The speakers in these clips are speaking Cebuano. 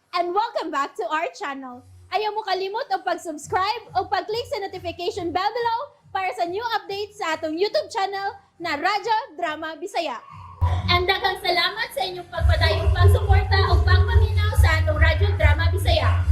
And welcome back to our channel. Ayaw mo kalimot og pag-subscribe o pag-click sa notification bell below para sa new updates sa atong YouTube channel na Radyo Drama Bisaya. And daghang salamat sa inyong pagpadayong pagsuporta o pagpaminaw sa atong Radyo Drama Bisaya.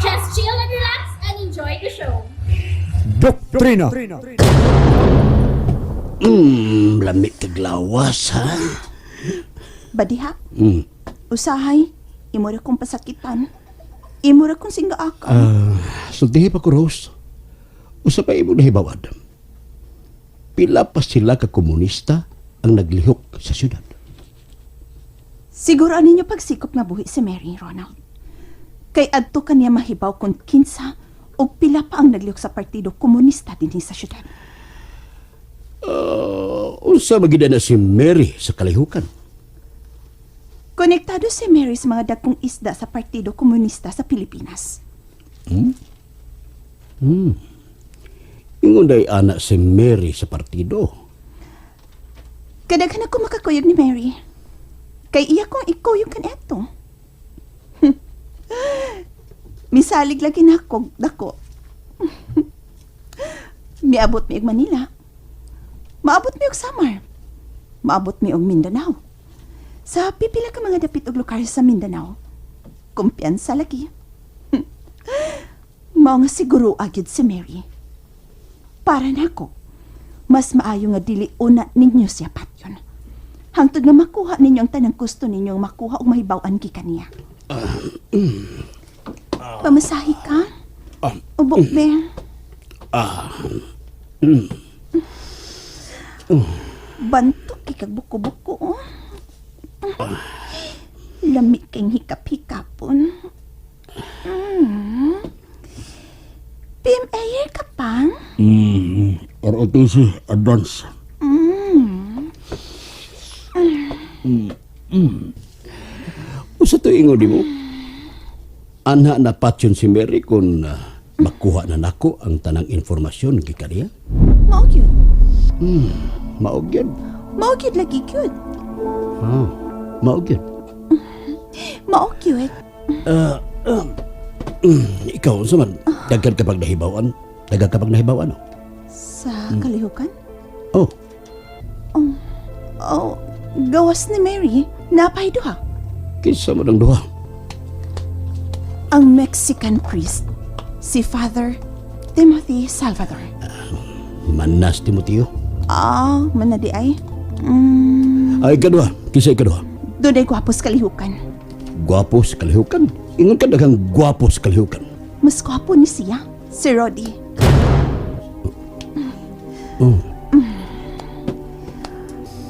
Just chill and relax and enjoy the show. Doktrina. Lami kaglawas, ha? Badiha. Usahay, imo ra kong pasakitan. Imo ra kong singaakan. Sultihi pa ko, Rose. Usa pa imo nahibawad. Pila pa sila ka komunista ang naglihok sa syudad. Siguro ninyo pagsikop nga buhi si Mary, Ronald. Kay adto kaniya mahibaw kung kinsa o pila pa ang naglihok sa Partido Komunista dinhi sa syudad. Unsa magida na si Mary sa kalihukan? Konektado si Mary sa mga dagkong isda sa Partido Komunista sa Pilipinas. Ingon day ana si Mary sa partido. Kadaghan ako makakuyog ni Mary. Kay iya kong ikuyog kan eto. Misalig lagi na ako, dako. Miabot mi og Manila. Maabot mi og Samar. Maabot mi og Mindanao. Sa pipila ka mga dapit og lugar sa Mindanao. Kumpiyansa lagi. Mao nga siguro agid si Mary. Para nako, mas maayo nga dili una ninyo siya patyon. Hangtod nga makuha ninyo ang tanang gusto ninyong makuha o mahibaw-an gikan niya. Pamasahi ka? Ubo, be. Bantok kay kag buko-buko, oh. Lami kayong hikap-hikapon. PMA ka pa? ROTC Advance. Usa to ingon nimo? Ana na patyon si Mary kung makuha na nako ang tanang informasyon gikan niya. Mao gyud. Mao gyud. Mao gyud lagi gyud. Ah, mao gyud. Mao gyud. Ikaw unsa man daghan ka pag nahibaw-an? Daghan ka pag nahibaw-an? Oh? Sa kalihukan? Oh, Oh, gawas ni Mary, napay duha. Kinsa man ang duha? Ang Mexican priest, si Father Timothy Salvador. Manas Timoteo. Ah, manadi ay. Ay ikaduha, kinsa ikaduha? Dunay gwapo sa kalihukan. Gwapo sa kalihukan. Ingon ka daghang gwapo sa kalihukan. Mas gwapo ni siya, si Roddy. Oh.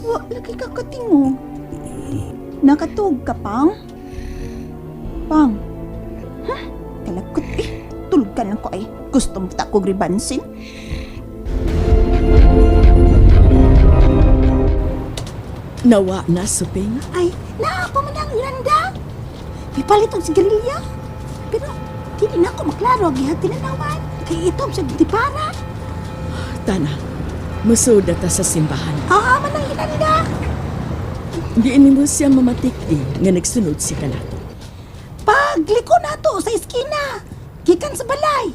Wa lagi ka katingog. Nakatug ka, Pang? Pang? Huh? Kalakot eh. Tulog ka lang ko ay. Gusto mo ta kog ribansin? Nawa na, Suping. Ay, naa pa man ang Yolanda. Ipalit og sigarilyo. Pero, dili na ako maklaro ang iyang tinanawan. Kay itom sa gitipara. Tana, musuda ta sa simbahan. Ah, man ang Yolanda. Di mo siya mamatikdi nga nagsunod si kanato. Pagliko na to sa iskina. Gikan sa balay.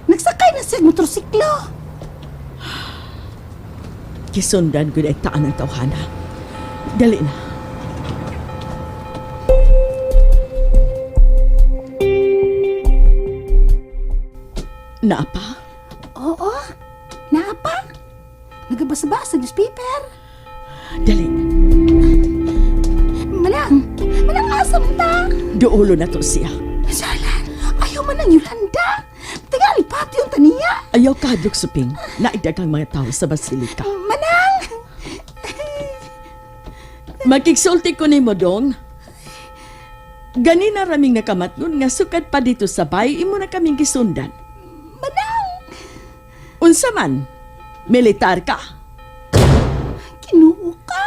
Nagsakay na siya motorsiklo. Kisundan gud ay taan ang tawhana. Dali na. Naapa? Oo. Naapa. Nagabasa-basa sa newspaper. Dali. Manang, manang asam ta. Duolo na to siya. Jalan, ayaw man ang Yolanda. Tingali pati yung taniya. Ayaw kahadlok, Suping. Naidagang mga tao sa basilika. Manang! Makigsulti ko nimo dong. Ganina raming nakamatngon nga sukad pa dito sa bay imo na kaming gisundan. Manang! Unsa man? Militar ka? Kinuo ka.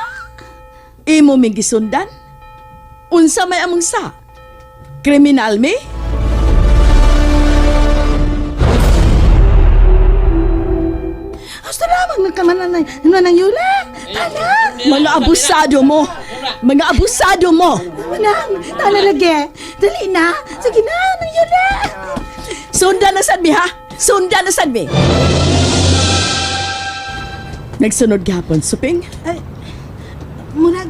Imo ming gisundan? Unsa may among sa? Kriminal mi? Hasta lamang nagkamanan na ng Yula. Tana! Mga abusado mo! Mga abusado mo! Manang, tala lagi. Dali na. Sige na, nang yun na. Sundan na sad mi ha! Sundan na sad mi! Nagsunod gihapon, Suping. Ay, murag,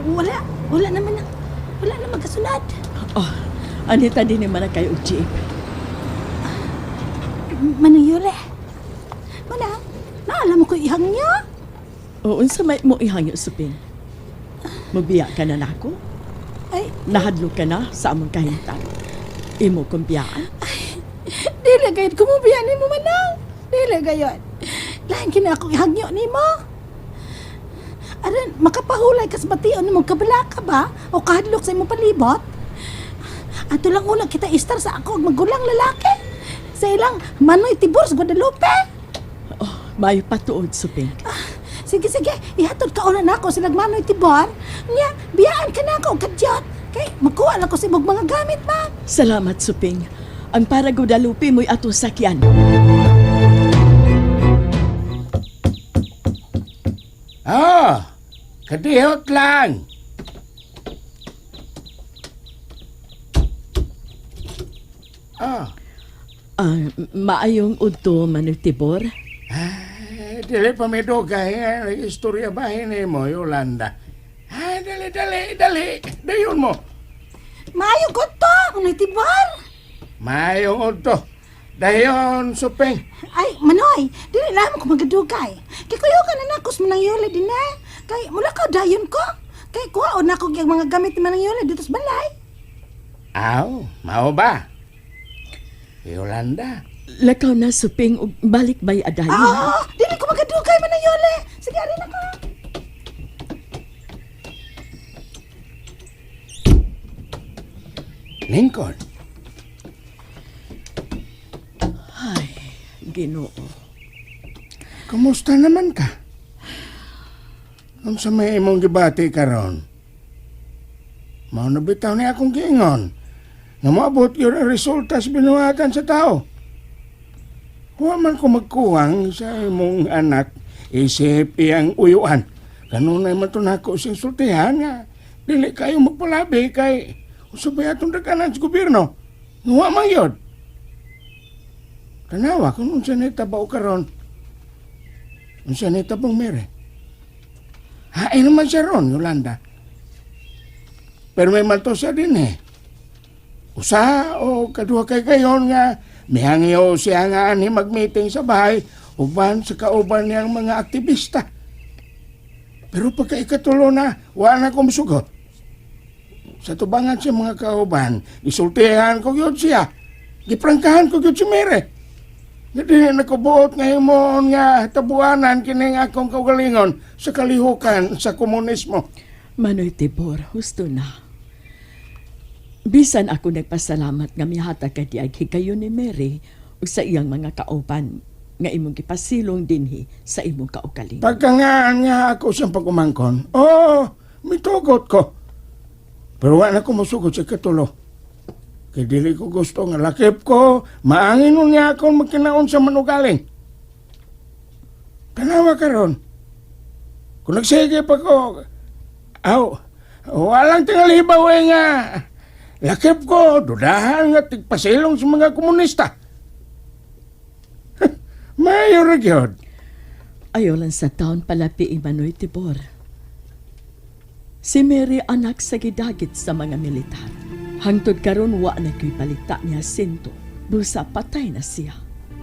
wala, wala naman na, wala naman kasunod. Oh, anita din naman na kayo og jeep. Manang Yule. Manang, naalam ko ihang niya. O, unsa may mo ihangyo, Suping? Mubiya ka na nako? Ay, Nahadlo ka na sa among kahimtang. Imo kong biyaan. dili gayud kumubiya ni mo, Manang. Dili gayud. Lain kina ako ihangyo ni mo. Aron, makapahulay kas bation mo kabalaka ba? O kahadlok sa imong palibot? Ato lang una kita istar sa ako og magulang lalaki. Sa ilang Manoy Tibor sa Guadalupe. Oh, mayo patuod, Suping. Sige, sige, ihatod ka una nako sa Manoy Tibor. Nya, biyaan ka nako og kadyot. Kay magkuha lang ko sa imong mga gamit ba? Salamat, Suping. Ang para Guadalupe mo'y atong sakyan. Ah, kadihot lang. Ah, Ah, maayong udto, Manoy Tibor. ay, dili pa may dugay. Eh, istorya ba hini mo, Yolanda? Ay, dali, dali, dali. Dayon mo. Maayo ko to, Manoy Tibor. Mayong udto. Dayon, Supeng. Ay, Manoy, dili lamang ko magadugay. Kay kuyo ka na nako sa Manang Yole din eh. Kay mula ka dayon ko. Kay kuha na ko yung mga gamit ni Manang Yole dito sa balay. Aw, mao ba? Yolanda. Lakaw na, Suping, ug balik bay adayon. ha? Ah, dili ko magadugay, Manang Yole. Sige, ari na ko. Lincoln. Ay, Ginoo. Kumusta naman ka? Unsa may imong gibati karon? Mao na bitaw ni akong giingon. Nga moabot yun ang resulta sa binuhatan sa tao. Huwa man ko magkuwang sa imong anak isip iyang uyuan. Kanunay man to nako siyang sultihan nga dili kayo magpalabi kay usabay atong daganan sa gobyerno. Huwa man yun. Tanawa kung unsa na tabaw karon. Unsa ni tabong mere? Hain naman siya ron, Yolanda. Pero may manto siya din eh. Usa o kaduha kay gayon nga mihangyo siya nga ani mag-meeting sa bahay uban sa kauban niyang mga aktivista. Pero pagka ikatulo na, wala na akong sugot. Sa tubangan siya mga kauban, isultihan ko yun siya. Giprangkahan ko yun si Mere. Hindi na nakubuot nga himoon nga tabuanan kining akong kaugalingon sa kalihukan sa komunismo. Manoy Tibor, husto na. Bisan ako nagpasalamat nga mihatag ka diag higayon ni Mary ug sa iyang mga kauban nga imong gipasilong dinhi sa imong kaugalingon. Pagkangaan nga ako siyang pagumangkon, oo, mitugot ko. Pero wala ko musugot sa katulo. Kay dili ko gusto nga lakip ko, maangin nun niya akong magkinaon sa manugaling. Tanawa karon. Kung nagsige pa ko, aw, walang tingalibaw eh nga. Lakip ko, dudahan nga tigpasilong sa mga komunista. Mayo ra gyud. Ayaw lang sa taon palapi Manoy Tibor. Si Mary anak sa gidagit sa mga militar. Hangtod karon wa na ko'y palita ni Jacinto. Busa patay na siya.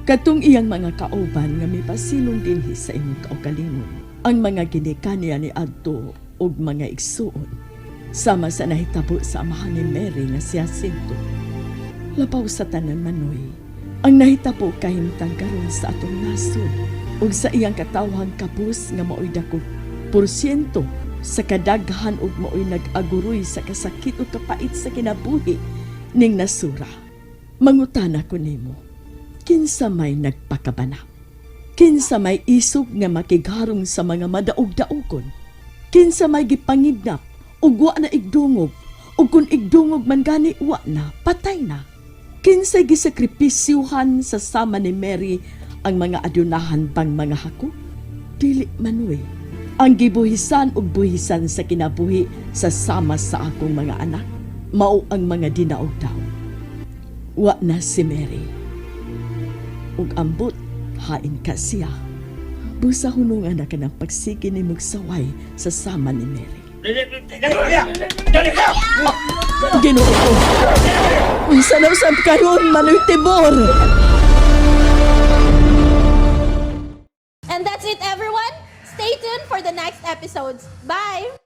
Katong iyang mga kauban nga mipasilong dinhi sa imong kaugalingon. Ang mga ginika niya ni Adto ug mga igsuon. Sama sa nahitabo sa amahan ni Mary nga si Jacinto. Labaw sa tanan manoy, ang nahitabo kahimtang karon sa atong nasod ug sa iyang katawhang kapus nga maoy dako porsyento sa kadaghan ug maoy nag-aguroy sa kasakit ug kapait sa kinabuhi ning nasura. Mangutana ko nimo, kinsa may nagpakabana? Kinsa may isog nga makigharong sa mga madaog-daogon? Kinsa may gipangidnap ug wa na igdungog ug kun igdungog man gani wa na patay na? Kinsay gisakripisyuhan sa sama ni Mary ang mga adunahan bang mga hako? Dili manoy. Ang gibuhisan ug buhisan sa kinabuhi sa sama sa akong mga anak, mao ang mga dinaog-daog. Wa na si Mary. Ug ambot, hain ka siya. Busa hunungan na ka ng pagsige ni magsaway sa sama ni Mary. Ginoo ko. Unsa na usab karon Manoy Tibor? And that's it, everyone. Stay tuned for the next episodes. Bye!